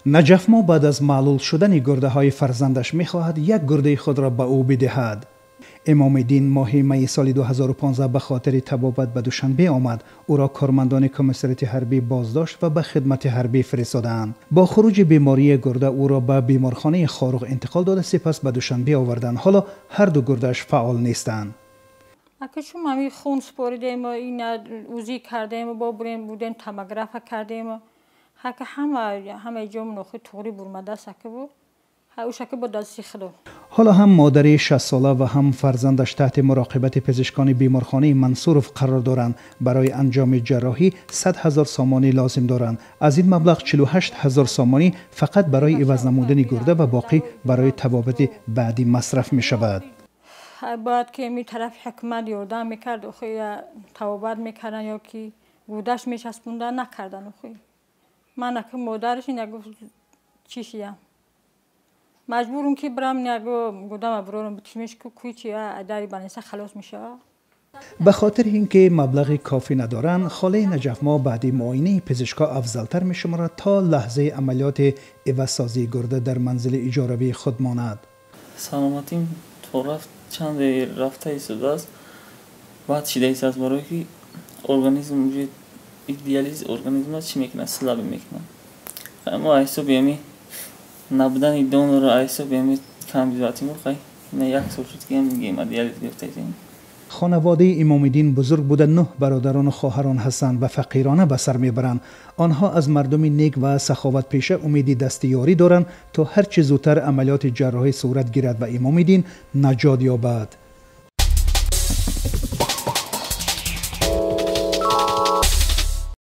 Наҷафмо баъд аз маълул шудани гурдаҳои фарзандаш мехоҳад як гурдаи худро ба ӯ бидиҳад. Имомиддин моҳи майи соли 2015 ба хотири табобат ба Душанбе омад. Ӯро кормандони комиссариати ҳарбӣ боздошт ва ба хидмати ҳарбӣ фиристоданд. Бо хуруҷи бемории гурда ӯро ба беморхонаи Хоруғ интиқол дода, сипас ба Душанбе оварданд. Ҳоло ҳар ду гурдааш фаъол нестанд. Ака, чун ҳами хун супоридем, ина УЗИ кардем, бо бурем будем, томографа кардем. Ҳака ҳама ҳамаи ҷо нохи туғри бурмадааст, ака, бу ӯшака бо дасти худо. Ҳоло ҳам модари 60-сола ва ҳам фарзандаш таҳти муроқибати пизишкони беморхонаи Мансуров қарор доранд. Барои анҷоми ҷарроҳӣ 100 000 сомонӣ лозим доранд. Аз ин маблағ 48 000 сомонӣ фақат барои иваз намудани гурда ва боқӣ барои табобати баъдӣ масраф мешавад. Бояд ки ми тарафи ҳукумат ёрдам мекард, охи, табобат мекардан ё ки гурдаш мечаспондан, накардан. Охи, ман ака модараш ина гуфт, чӣ шиям, маҷбурум ки бирам яго гурдама бирорам, битишмеш ку куи чи дари баниса халос мешава. Ба хотири ин ки маблағи кофӣ надоранд, холаи Наҷафмо баъди муоинаи пизишкҳо афзалтар мешуморад, то лаҳзаи амалиёти ивазсозии гурда дар манзили иҷоравии худ монад. Саломатим то рафт чанде рафта истодааст, баъд шида истодааст, барое ки организм уже диализ организма чӣ мекунад, слабый мекунад. Мо ҳисоби ами набудани донора, ҳисоби ами камбизоатимо, хай, як сол шуд, ки гемодиализ гирифтаистем. Хонаводаи Имомиддин бузург буда, нӯҳ бародарону хоҳарон ҳастанд ва фақирона ба сар мебаранд. Онҳо аз мардуми нек ва саховатпеша умеди дастиёрӣ доранд, то ҳар чӣ зудтар амалиёти ҷарроҳӣ сурат гирад ва Имомиддин наҷот ёбад.